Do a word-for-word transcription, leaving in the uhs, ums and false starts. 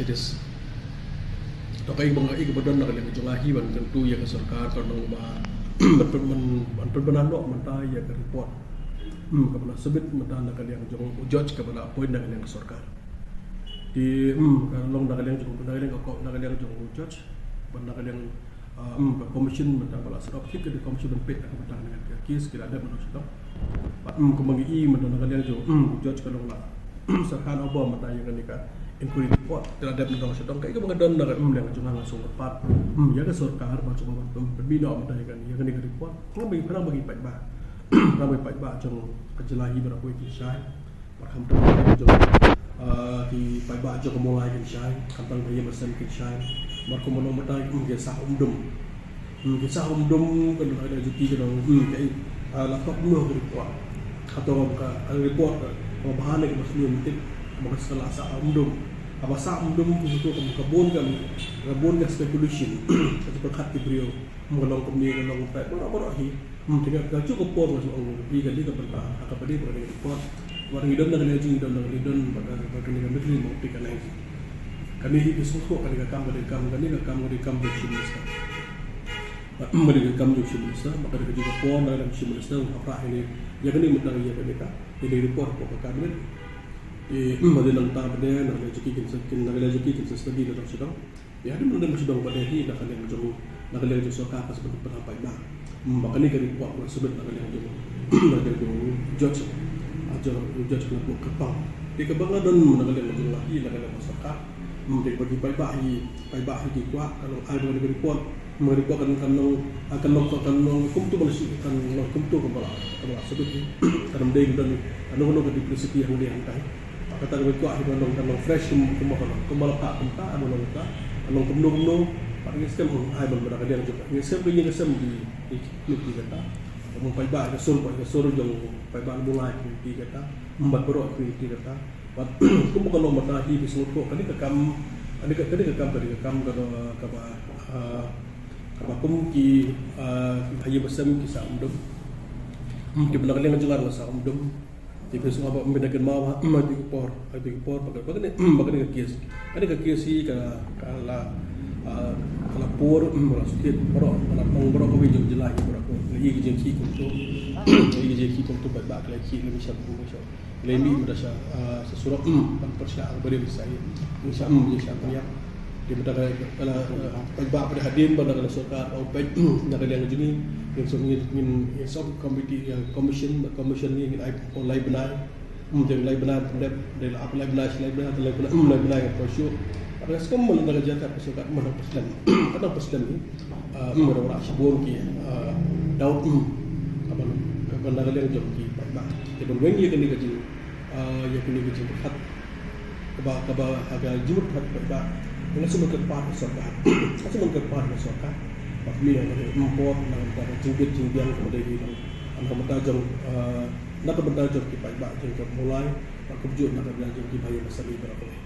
It is. To ka ïa ba nga ïa ba don na ka liang jong nga hi ban kyntu ïa ka sorkar ka long ba ban pyn ban ban pynbna noh mynta ïa ka report. Hmm, ka ba la submit mynta na ka liang jong u judge ka ba la appoint na ka liang sorkar. Te hmm ka long na ka liang jong na ka liang ka na ka liang jong u judge ban na ka liang Ah, hmm, ka commission mynta ba la set up thik ka commission ban peit ka mynta ka case ki la dep mynta sha tang. Bad hmm kumba ngi i mynta na ka liang jong hmm judge ka long la syrkhei na ba mynta ïa kane ka inquiry report ki la dep mynta sha tang. Ka ïa ka ba nga don na ka hmm liang jong nga sngewbha pat hmm ïa ka sorkar ba sngewbha ban pynbna mynta ïa kane ïa kane ka report. Nga ba ngi pynang ba ngi paidbah pynang ba ngi paidbah jong ka jylla hi ba la poi ki shai. Bad khamtam ki jong, ah, ki paidbah jong ka Mawlai kin shai, khamtam ka Ïew Basem kin shai. Bad kumno mynta ki sah um dum. Hmm, ki sah um dum kan da juti ka dong, hmm, ka, ah, la thok noh ka report. Hato ka, ah, report ka, ka ba ne ka ba sniew mynta, ba ka sah la sah um dum. Haba sah um dum, ka, ka bun ka, ka bun ka speculation. Ka pyrkhat ki briew. Ka long kumne ka long tai baroh baroh hi. Hmm, te ka ka ju ka por nga ju ong hi ka dei ka bynta ha ka ba dei ba dei ka por. Wat ngi don na ka dei ju ngi don na ka dei don ba ka ba ka dei ka dei mo pi ka nai. Kane hi ki sngewthuh kane ka kam ka dei kam kane ka kam ka dei kam jong Chief Minister. Ba ka dei ka kam jong Chief Minister ba ka dei ka ju ka por na ka dei Chief Minister ha pra hi ne. Ïa kane mynta ïa kane ka ïa dei report ko ka cabinet. E ma dei nang ta ba dei na ka dei ju ki kin kin na ka dei ju ki kin study na dong sdang. Ïa, dei mynta dei sdang ba dei hi na ka liang jong na ka liang jong sorkar ka sdang pynhap paidbah. Hmm, ba kane ka report ka submit na ka liang jong na ka liang jong judge. A judge judge ka na ka pang. Dei ka ba nga don na ka liang jong la hi na ka liang sorkar. Hmm, dei ba ki paidbah hi paidbah hi ki kwah ka long ai ba ka report. Hmm, report kan kan long kan long kan long kumtu ba la shi kan long kumtu ka ba la ka ba la submit hi. Kan dei ka don kan long ka duplicity hangdei hangtai. Kata ka ba kwah hi ba long kan long fresh kum kum ba long kum ba la phah kumta ba long ka long kumno kumno. Pat ngi skhem hong ai ban ba da ka liang jong ngi skhem ka ïing ka sem di di di kata. Ka mong paidbah ka sur ba ka sur jong paidbah Mawlai di kata. Mbat baroh di kata. Pat kum ba ka long mata hi ki sngewthuh kane ka kam kane ka kane ka kam kane ka kam ka ba ka ba ah, ka ba kum ki ah, ki ba Ïew Basem ki sah um dum. Ki ba na ka liang jong nga la sah um dum. Te phi sngewbha ba mynta kynmaw ha, ha, ha, ha, por, ha, ha, por, ba ka, ba kane, ba kane ka case. Kane ka case hi ka, ka la, ah, ka la por, hmm, ka la sukit, baroh, ka la tong baroh kawei jong jylla hi baroh ko. Ka la ïa ki jingkhih kumto. Ka la ïa ki jingkhih kumto, ba, ba, ka la ïa khih, la mih sha, mih sha. La ïa mih mynta sha, ah, sha surok, hmm, ban pyrshah, ba dei sa ïa. Mih sha, hmm, mih sha, pynïap. Te mynta ka, ka la, eh, paidbah ba dei hadien ba na ka la sorkar, oh, peit, na ka liang jong ngi, ngin sop, ngin, ngin, ngin sop committee, eh, commission, commission ngi, ngin ai, oh, lai bnai. Hmm, jong lai bnai, pynlep, dei la ap lai bnai, shi lai bnai, lai bnai, hmm, lai bnai, ka pyrshah. Ka la skem man na ka jaka, ka sorkar, man na ka slem. Ka na ka slem ni. Ah, hmm, ra, ra, shibun ki, ah, doubt, hmm. Ka ban, ka ban na ka liang jong ki, paidbah. Te ban weng ïa kane ka jing, ah, ïa kane ka jingpyrkhat. Kaba, kaba, ha ka jingmut kaba, kaba, nga shu man kyrpad ka sorkar. Nga shu man kyrpad ka sorkar. Bad mynta nga dei mpot, na ka bynta ka jingbit jingbiang kaba dei hi, na ka bynta jong, eh, na ka bynta jong ki paidbah jong ka Mawlai, bad kumjuh na ka bynta jong ki ba Ïew Basem baroh kawei.